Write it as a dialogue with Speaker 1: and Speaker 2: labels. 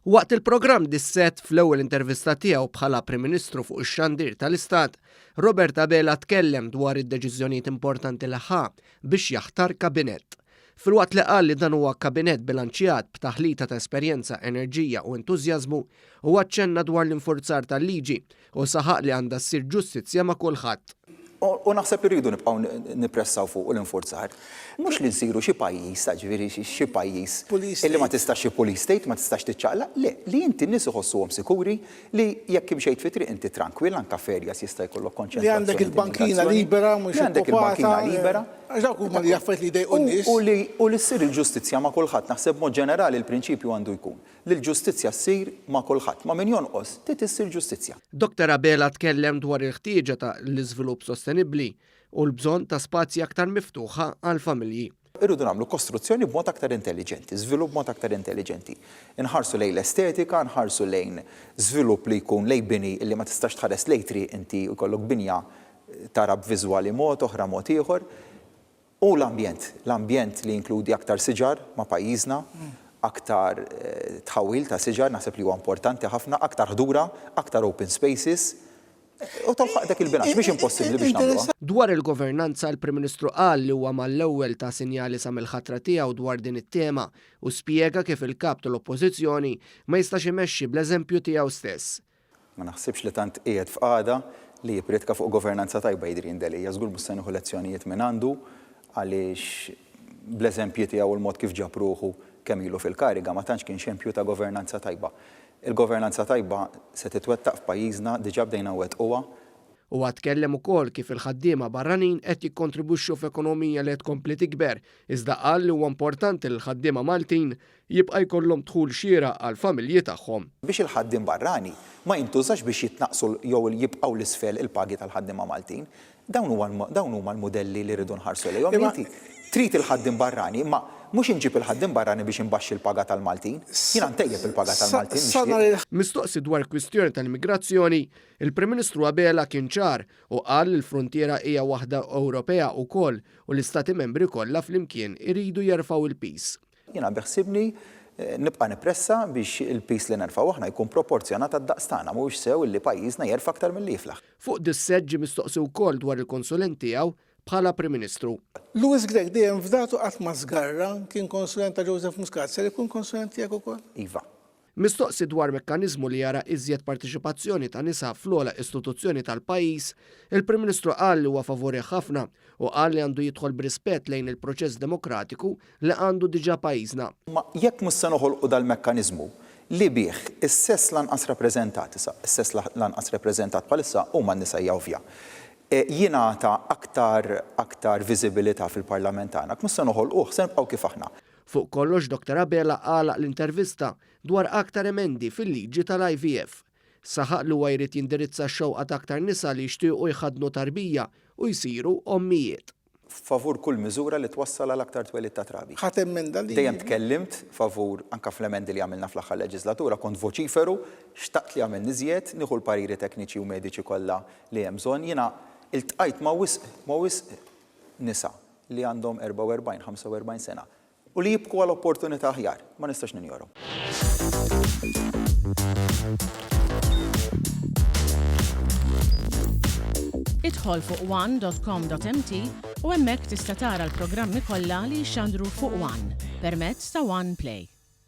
Speaker 1: Waqt il-programm Dissett fl-ewwel intervista tiegħu bħala Prim Ministru fuq ix-xandir tal-Istat, Robert Abela tkellem dwar id-deċiżjonijiet importanti li ħa biex jaħtar kabinett. Filwaqt li qal li dan huwa kabinett bilanċjat b'taħlita ta' esperjenza, enerġija u entużjażmu, huwa aċċenna dwar l-infurzar tal-liġi u saħaq li għandha ssir ġustizzja ma' kulħadd.
Speaker 2: U naħseb irridu nibqgħu nippressaw fuqu l-infurzar. Mhux li nsiru xi pajjiż, jiġifieri xi pajjiż illi ma tistax xi police state, ma tistax tiċċaqlaq, le, li inti n-nies iħossuhom sikuri li jekk imxejt fit-triq inti trankwill anke f'areas jista' jkollok konċentrazzjoni.
Speaker 3: Li għandek il-bankina libera mhux
Speaker 2: Li għandek il-bankina libera.
Speaker 3: Għax dawk huma li affarijiet li jdejqu n-nies.
Speaker 2: U li ssir il-ġustizzja ma' kulħadd. Naħseb b'mod ġenerali l-prinċipju għandu jkun li l-ġustizzja ssir ma' kulħadd. Ma' min jonqos, trid issir ġustizzja.
Speaker 1: Dottor Abela tkellem dwar il-ħtieġa ta' l-iżvilupp sostenibbli u l-bżonn ta' spazji aktar miftuħa għall-familji.
Speaker 2: Irridu nagħmlu kostruzzjoni b'mod aktar intelliġenti, żvilupp b'mod aktar intelliġenti. Inħarsu lejn l-estetika, nħarsu lejn żvilupp li jkun lejn bini li ma tistax tħares lejn triq inti u jkollok binja tara b'viżwali mod, oħra mod ieħor. U l-ambjent, l-ambjent li jinkludi aktar siġar ma' pajjiżna, aktar tħawwil ta' siġar, naħseb li huwa importanti ħafna, aktar ħdura, aktar open spaces, u tolħaq dak il-bilanċ, mhix impossibbli biex nagħmluha.
Speaker 1: Dwar il-governanza, il-Prim Ministru qal li huwa mal-ewwel ta sinjali sa mill-ħatra tiegħu dwar din it-tema u spjega kif il-Kap tal-Oppożizzjoni ma jistax imexxi bl-eżempju tiegħu stess.
Speaker 2: Ma naħsibx li tant qiegħed f'qagħda li jippriedka fuq governanza tajba Adrian Delia. Żgur mhux se nieħu lezzjonijiet mingħandu għaliex bl-eżempji tiegħu u l-mod kif ġab ruħu kemm ilu fil-kariga ma tantx kien xempju ta' governanza tajba. Il-governanza tajba se titwettaq f'pajjiżna, diġà bdejna nwettquha.
Speaker 1: Huwa tkellem ukoll kif il-ħaddiema barranin qed jikkontribwixxu f'ekonomija li qed tkompli tikber, iżda qal li huwa importanti li l-ħaddiema Maltin jibqa' jkollhom dħul xieraq għall-familji tagħhom.
Speaker 2: Biex il-ħaddiem barrani ma jintużax biex jitnaqqsu jew jibqgħu 'l isfel il-pagi tal-ħaddiema Maltin. Dawn huwa dawn huma l-mudelli li rridu nħarsu lejhom. Inti trid il-ħaddiem barrani, imma mhux inġib il-ħaddiem barrani biex inbaxxi l-paga tal-Maltin. Jiena ntejjeb il-paga tal-Maltin nixtieq.
Speaker 1: Mistoqsi dwar kwistjoni tal-immigrazzjoni, il-Prim Ministru Abela kien ċar u qal li l-fruntiera hija waħda Ewropea wkoll u l-Istati Membri kollha flimkien iridu jerfgħu l-piż.
Speaker 2: Jiena beħsiebni nibqa' nippressa biex il-piż li nerfgħu aħna jkun proporzjonat għad-daqs tagħna. Mhuwiex sew illi pajjiżna jerfa' aktar milli jiflaħ.
Speaker 1: Fuq dissett ġie mistoqsi wkoll dwar il-konsulent tiegħu bħala Prim Ministru.
Speaker 3: Louis Grech dejjem fdatu qatt ma żgarra, kien konsulent ta' Joseph Muscat, ser ikun konsulent tiegħek ukoll?
Speaker 2: Iva.
Speaker 1: Mistoqsi dwar mekkaniżmu li jara iżjed parteċipazzjoni ta' nisa fl-ogħla istituzzjoni tal-pajjiż, il-Prim Ministru qal li huwa favurih ħafna u qal li għandu jidħol b'rispett lejn il-proċess demokratiku li għandu diġà pajjiżna.
Speaker 2: Imma jekk mhux se noħolqu dal-mekkaniżmu li bih is-sess l-anqas rappreżentat, issa s-sess l-anqas repreżentat bħalissa huma n-nisa hija ovvja, jingħata aktar aktar viżibilità fil-Parlament tagħna, jekk mhux se noħolquh se nibqgħu kif aħna.
Speaker 1: Fuq kollox Dottor Abela għalaq l-intervista dwar aktar emendi fil-liġi tal-IVF. Saħaq li huwa jrid jindirizza x-xewqa ta' aktar nisa li jixtiequ jħaddnu tarbija u jsiru ommijiet.
Speaker 2: Favur kull miżura li twassal għal aktar twelid ta' trabi.
Speaker 3: Ħa temmenda li.
Speaker 2: Dejjem tkellimt favur, anke fl-emendi li għamilna fl-aħħar leġislatura, kont voċiferu, xtaqt li għamilni iżjed, nieħu l-pariri tekniċi u mediċi kollha li hemm bżonn. Jiena iltqajt ma' wisq, ma' wisq nisa li għandhom 44, 45 sena u li jibku għal opportunità aħjar, ma nistax ninjorhom.
Speaker 4: Idħol fuq one.com.mt u hemmhekk tista' tara l-programmi kollha li jixxandru fuq One permezz ta' One Play.